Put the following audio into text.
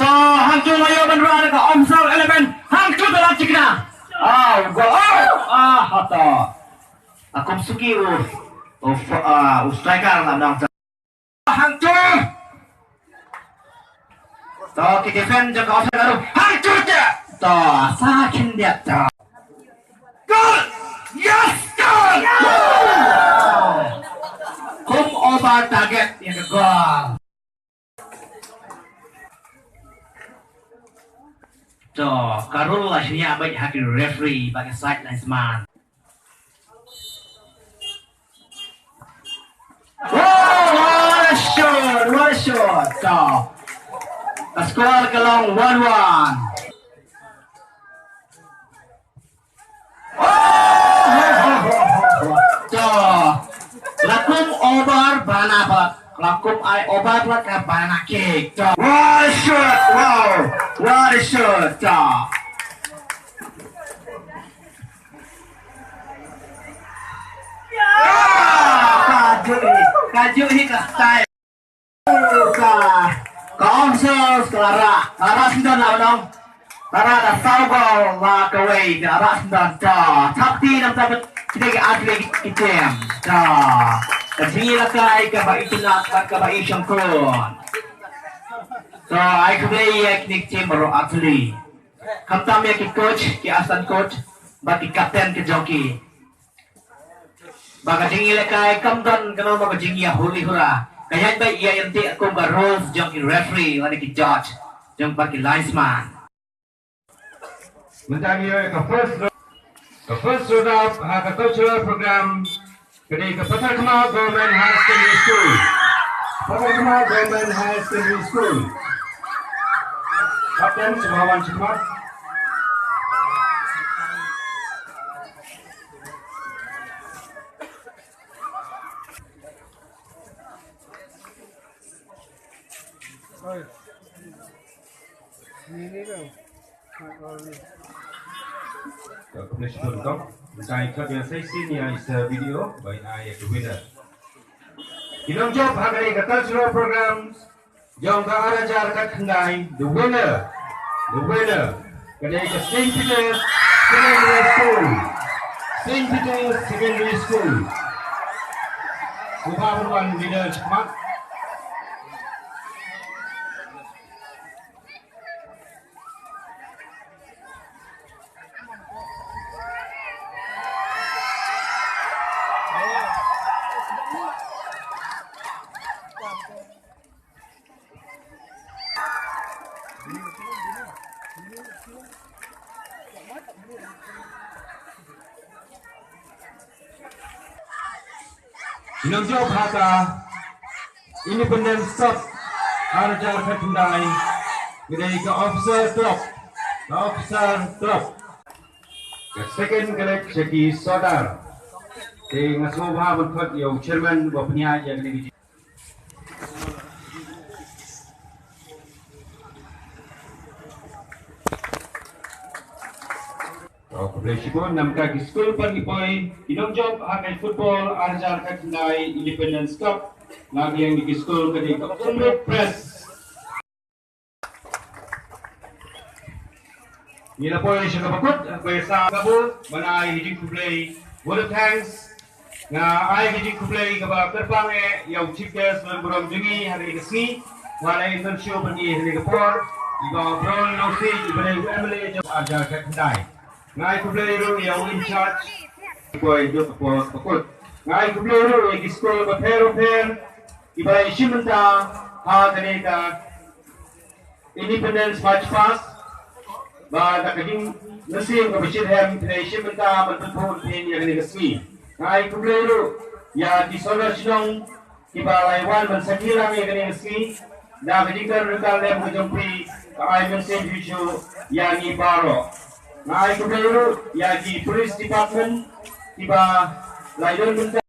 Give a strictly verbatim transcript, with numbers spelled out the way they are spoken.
Ah, hangtu la ïoh ban rah da ka Omsal eleven. Hangtu da la thikna. Ah, u gol. Ah, ah, hata. Akum suki u, u, ah, u striker la nang. Hangtu. To, ki defend jong ka Omsal baru. Hangtu te. To, sa khyndiat to. Goal! Yes, goal! Kum over target ïa ka goal. To, ka rule la shaniah beit ha ki referee bad ki side linesman. Oh, what a shot, what a shot. To, ka score ka long one one. To, la kum over bana pat. La kum ai over pat ka bana kick. To. What a shot! Wow! What a shot! To. Ah, ka juh hi, ka juh hi ka style. Ka, ka Omsal ka la rah, ka la rah sendon la nong. Ka la rah da saw gol la kawei, ka la rah sendon. To, thap kti namar ba kita ki athlete ki tem. To, ka jingïalehkai kaba itynnad bad kaba ishongkun. To, ai khublei ïa kine ki team baroh athlete. Khamtam ïa ki coach, ki assistant coach, bad ki captain ki jong ki. Ba ka jingïalehkai kam don kano ba ka jingïa hurli hura. Ka ïaid beit ïa ïa kum ka rules jong ki referee lane ki judge jong bad ki linesman. Mynta ngi ïoh ka first round, ka first round up ha ka cultural program ka dei ka Patharkhmah Government Higher Secondary School. Patharkhmah Government Higher Secondary School. Captain, sngewbha wan sha khmat. Ka khublei shibun kong. Mynta ngi khot ïa sa shisien ïa i sir B D O ba in ai ïa ka winner. Ki nongjop ha kane ka cultural programs jong ka ar hajar khatkhyndai, the winner, the winner ka dei ka Saint Peter's Secondary School. Saint Peter's Secondary School. Sngewbha ban wan leader sha khmat. Ki nongjop ha ka Independence Cup ar hajar khatkhyndai ka dei ka Officer Club, ka Officer Club. Ka second ka leit sha ki Sordar. Te nga sngewbha ban khot ïa u chairman ba pynïaid ïa kane ka jing- Khublei shibun. Namar ki skul pat ngi poi, ki nongjop ha ka football ar hajar khatkhyndai Independence Cup. Na ka liang ki skul ka dei ka Umrit Press. Ngi la poi sha kaba kut, kaba ïa sa kaba ban ai ka jingkhublei, vote of thanks. Nga ai ka jingkhublei kaba kyrpang eh ïa u chief guest ban burom jong ngi ha kane ka sngi. Nga la ïa mynsiem ban ïa kane ka por, i Bah Brown Nongsiej, i ba dei u M L A jong ar hajar khatkhyndai. Nga ai khublei ruh ïa u in charge. Poi duk ka por kaba kut. Nga ai khublei ruh ïa ki skul bapher bapher kiba la ïashim bynta ha kane ka Independence March Past, ba da ka jingmynsiem kaba shitrhem phi la ïashim bynta ban pynphone phin ïa kane ka sngi. Nga ai khublei ruh ïa ki sordar shnong kiba la ïawan ban sakhi lang ïa kane ka sngi. Da ka jingkyrkhu ryngkat lem ka jong phi, ka ai mynsiem shuh shuh ïa ngi baroh. Nga ai khublei ruh ïa ki police department kiba la ïadon bynta